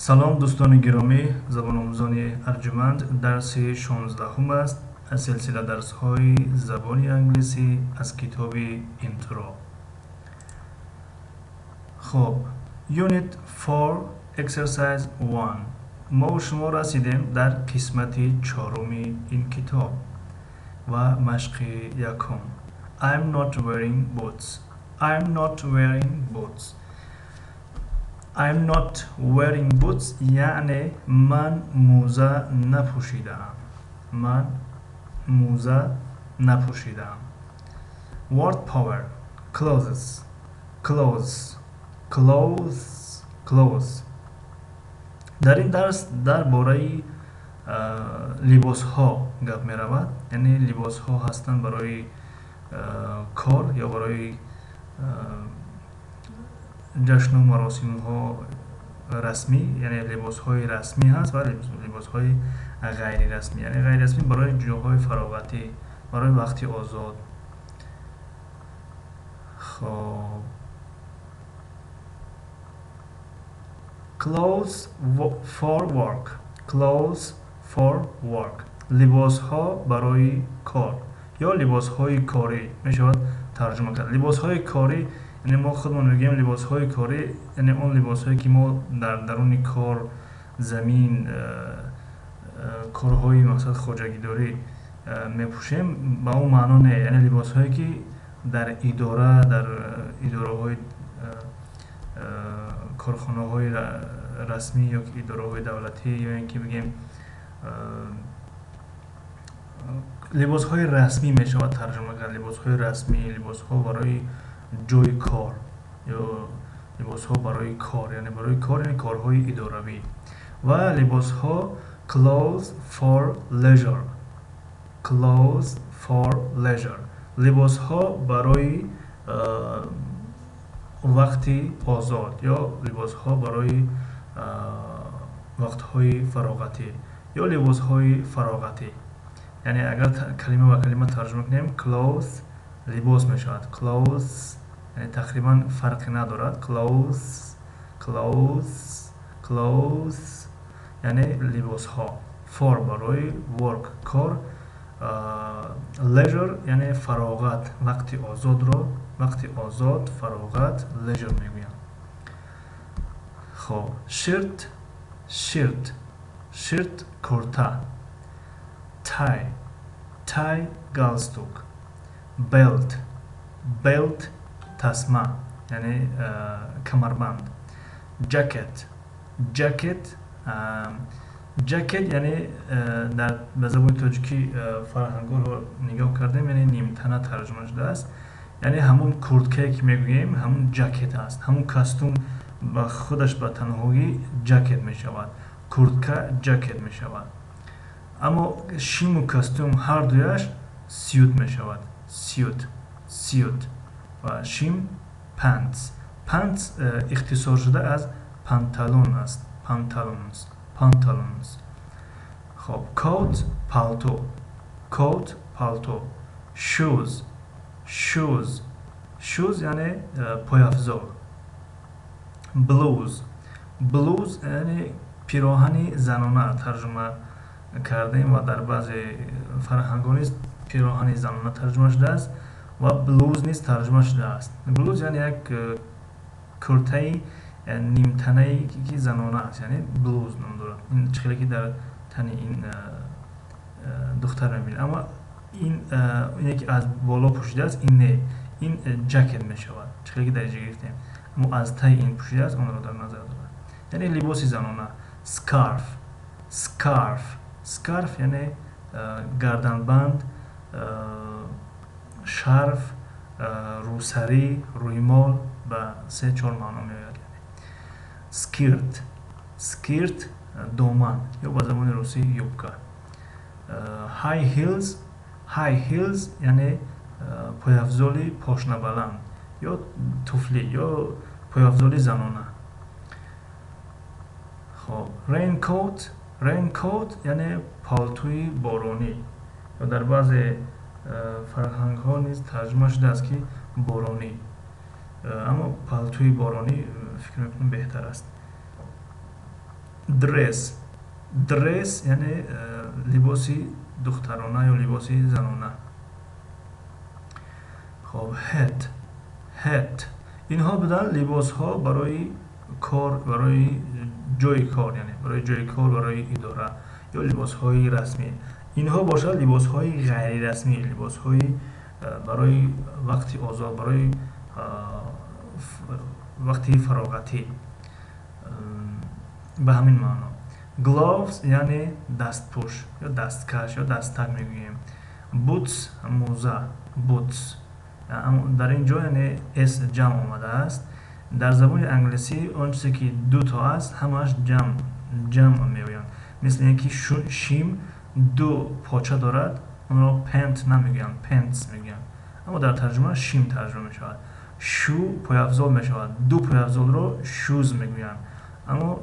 Салом, дӯстони гиромӣ, забономӯзони арҷуманд. Дарси 16-ҳум аст аз силсила дарсҳои забони англисӣ аз китоби Intro. Хуб, Unit 4, Exercise 1. Мо шумо расидем дар қисмати чоруми ин китоб ва машқи якум. I'm not wearing boots. I'm not wearing boots. I'm not wearing boots, яъне ман мӯза напӯшидаам. Ман мӯза напӯшидаам. Word power: clothes, clothes, clothes, clothes. Дар ин дарс дар бораи либосҳо гап меравад, яъне либосҳо ҳастанд барои кор ё барои ҷашну маросимҳо расмӣ, яъне либосҳои расмӣ ҳаст ва либосҳои ғайрирасмӣ, яъне ғайрирасмӣ барои ҷоҳои фароғатӣ, барои вақти озод. Хоб, clothes for work, clothes for work, либосҳо барои кор ё либосҳои корӣ мешавад тарҷума кард. Либосҳои корӣ, яъне мо худмон мегӯем либосҳои корӣ, яъне он либосҳое, ки мо дар даруни кор, замин, корҳои мақсад хоҷагидорӣ мепӯшем, ба он маъно не, яъне либосҳое, ки дар идора, дар идораҳои, корхонаҳои расмӣ ё идораҳои давлатӣ, ё ин ки бигем, либосҳои расмӣ мешавад тарҷума кард. Либосҳои расмӣ, либосҳо барои ҷои кор ё либосҳо барои кор, яъне барои кор, яъне корҳои идоравӣ, ва либосҳо clothes for leisure, clothes for leisure, либосҳо барои вақти озод ё либосҳо барои вақтҳои фароғатӣ ё либосҳои фароғатӣ. Яъне агар калима ба калима тарҷума кунем, clothes либос мешавад, clothes, яъне тақрибан фарқе надорад. Clothes, clothes, clothes, яъне либосҳо, for барои, work кор, leisure яъне фароғат, вақти озодро, вақти озод, фароғат leisure мегӯянд. Хоб, shirt, shirt, shirt курта, tie, tie галстук, belt, belt тасма, яъне камарбанд, jacket, jacket, jacket, яъне дар ба забони тоҷикӣ фарҳангҳоро нигоҳ кардем, яъне нимтана тарҷума шудааст, яъне ҳамун курткае, ки мегӯем, ҳамун jacket аст. Ҳамун костюм ба худаш ба танҳоӣ jacket мешавад, куртка jacket мешавад, аммо шиму костюм ҳар дуяш suit мешавад, suit, suit. Ва шим pants. Pants ихтисор шуда аз панталон аст, pantaloons, pantaloons. Хоб, coat палто, coat палто, shoes, shoes, shoes, яъне пойафзол, blouse, blouse, яъне пироҳани занона тарҷума кардем ва дар баъзе фарҳангҳо низ пироҳани занона тарҷума шудааст ва блуз низ тарҷума шудааст. Блуз яъне як куртаи нимтанае, ки занона аст, яъне блуз ном дорад. Ин чӣ ки дар тани ин духтар мебинед, аммо ин ине, ки аз боло пӯшидааст, ин не, ин jacket мешавад, чӣ ки дар инҷа гирифтем, аммо аз таи ин пӯшидааст, онро дар назар дорад, яъне либоси занона. Scarf, scarf, scarf, яъне гарданбанд, шарф, рӯсарӣ, рӯймол, ба се чор маъно меояд. Skirt, skirt доман ё ба забони русӣ юбка, high heels, high heels, яъне пойафзоли пошнабаланд ё туфлӣ ё пойафзоли занона. Хоб, raincoat, raincoat, яъне палтӯи боронӣ ё дар баъзе фарҳангҳо низ тарҷума шудааст, ки боронӣ, аммо палтӯи боронӣ фикр мекунам беҳтар аст. Dress, dress яъне либоси духтарона ё либоси занона. Хоб, hat, hat. Инҳо буданд либосҳо барои кор, барои ҷои кор, яъне барои ҷои кор, барои идора ё либосҳои расмӣ. Инҳо бошад либосҳои ғайрирасмӣ, либосҳои барои вақти озод, барои вақти фароғатӣ, ба ҳамин маъно. Gloves яъне дастпӯш ё дасткаш ё дастак мегӯем. Boots, мӯза, boots. Дар ин ҷо яъне s ҷамъ омадааст. Дар забони англисӣ он чизе ки дуто аст, ҳамааш ҷамъ меоянд, мисли ин ки шим ду поча дорад, онро pant намегӯянд, pants мегӯянд, аммо дар тарҷума шим тарҷума мешавад. Shoe пойафзол мешавад, ду пойафзолро shoes мегӯянд, аммо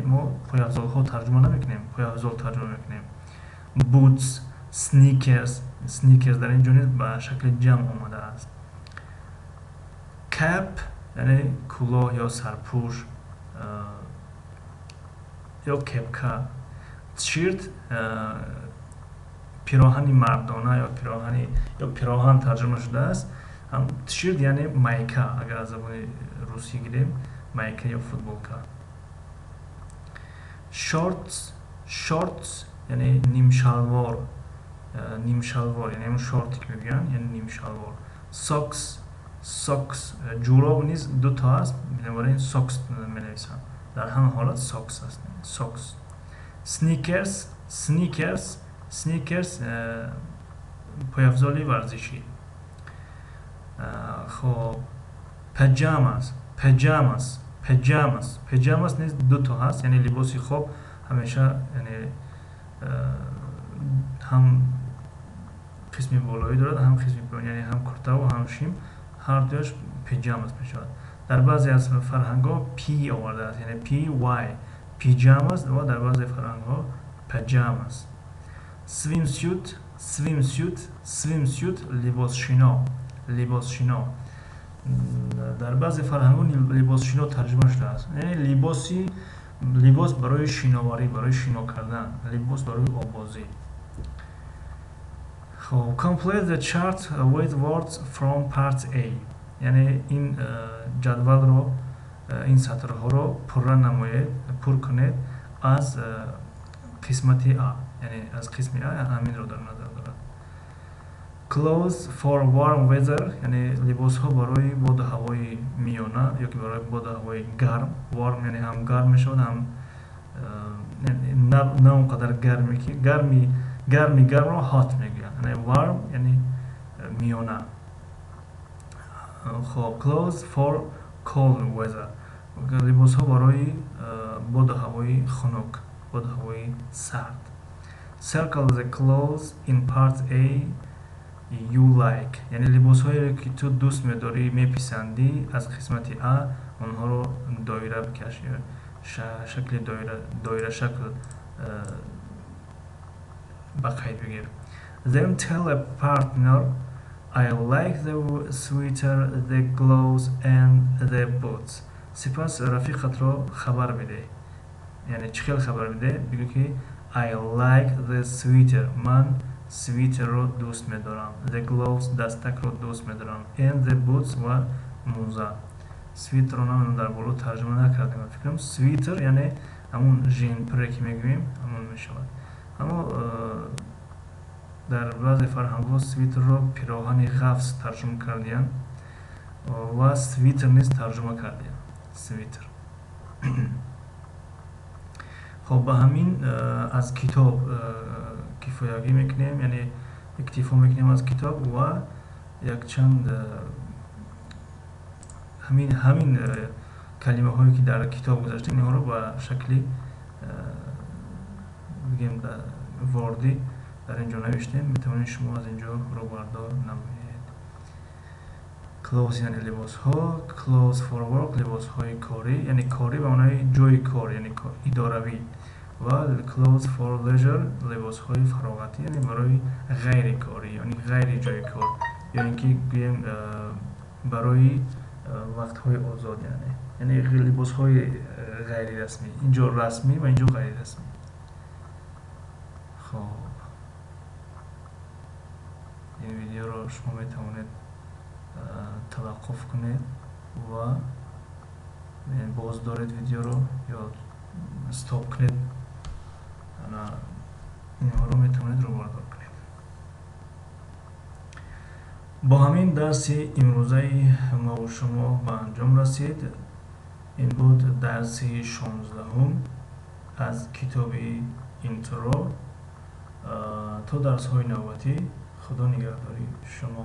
мо пойафзолҳо тарҷума намекунем, пойафзол тарҷума мекунем. Boots, sneakers. Sneakers дар ин ҷо низ ба шакли ҷамъ омадааст. Cap яъне кӯлоҳ ё сарпӯш ё кепка. Shirt, пироҳани мардона ё пироҳани ё пироҳан тарҷума шудааст. T-shirt яъне майка, агар аз забони русӣ гирем, майка ё футболка. Shorts, shorts яъне нимшалвор, нимшалвор яъне ҳамун шорте ки мегӯянд, яъне нимшалвор. Socks, socks, ҷӯроб низ дуто аст, бинобар ин socks менависам. Дар ҳама ҳолат socks аст, socks. Sneakers, sneakers, sneakers, пойафзоли варзишӣ. Хоб, pajamas, pajamas, pajamas, pajamas низ дуто ҳаст, яъне либоси хоб ҳамеша, яъне ҳам қисми болоӣ дорад, ҳам қисми поён, яъне ҳам куртаву ҳам шим, ҳар дуяш pajamas мешавад. Дар баъзе аз фарҳангҳо p овардааст, яъне p y, pyjamas, ва дар баъзе фарҳангҳо pajamas. Swimsuit, swimsuit, swimsuit, либосшино, либосшино. Дар баъзе фарҳангҳо либосшино тарҷума шудааст, яъне либос барои шиноварӣ, барои шино кардан, либос барои оббозӣ. Хоб, complete the chart with words from part A, яъне ин ҷадвалро, ин сатрҳоро пурра намоед, пур кунед аз қисмати а, яъне аз қисми а ҳаминро дар назар дорад. Clothes for warm weather, яъне либосҳо барои боду ҳавои миёна ё ки барои боду ҳавои гарм. Warm яъне ҳам гарм мешавад, ҳам на он қадар гарме ки гарми гарми гармро hot мегӯянд, яъне warm яъне миёна. Хоб, clothes for cold weather, либосҳо барои боду ҳавои хунук, боду ҳавои сард. Circle the clothes in part A you like, яъне либосҳоеро, ки ту дӯст медорӣ, меписандӣ, аз қисмати а онҳоро доира бикаш, шакли доира, доирашакл ба қайд бигир. Then tell a partner, "I like the sweater, the gloves and the boots." Сипас рафиқатро хабар бидеҳ. Яъне чӣ хел хабар бидеҳ? Бигӯ, ки "I like the sweater", ман свитерро дӯст медорам, the gloves, дастакро дӯст медорам, and the boots, ва мӯза. Свитерро намедонам, дар боло тарҷума накардем, фикрам свитер яъне ҳамун жемпре ки мегӯем, ҳамон мешавад. Аммо дар баъзе фарҳангҳо свитерро пироҳани ғафс тарҷума кардиянд ва свитер низ тарҷума кардиянд, свитер. Хоб, ба ҳамин аз китоб кифоягӣ мекунем, яъне иктифо мекунем аз китоб ва якчанд ҳамин калимаҳое, ки дар китоб гузаштем, инҳоро ба шакли бигем вордӣ дар ин ҷо навиштем. Метавонед шумо аз ин ҷо рӯбардор намоед. Clothes яъне либосҳо, clothes for work, либосҳои корӣ, яъне корӣ ба маънои ҷои кор, яъне идоравӣ, ва clothes for leisure, либосҳои фароғатӣ, яъне барои ғайри корӣ, яъне ғайри ҷои кор ё ин ки гӯем барои вақтҳои озод яъне. Яъне либосҳои ғайрирасмӣ. Инҷо расмӣ ва инҷо ғайрирасмӣ. Хоб, ин видеоро шумо метавонед таваққуф кунед ва боз доред видеоро ё стоп кунед, инҳоро метавонед рӯбардор кунед. Бо ҳамин дарси имрӯзаи мову шумо ба анҷом расид. Ин буд дарси 16-ум аз китоби Интро. То дарсҳои навбатӣ, Худо нигаҳдори шумо.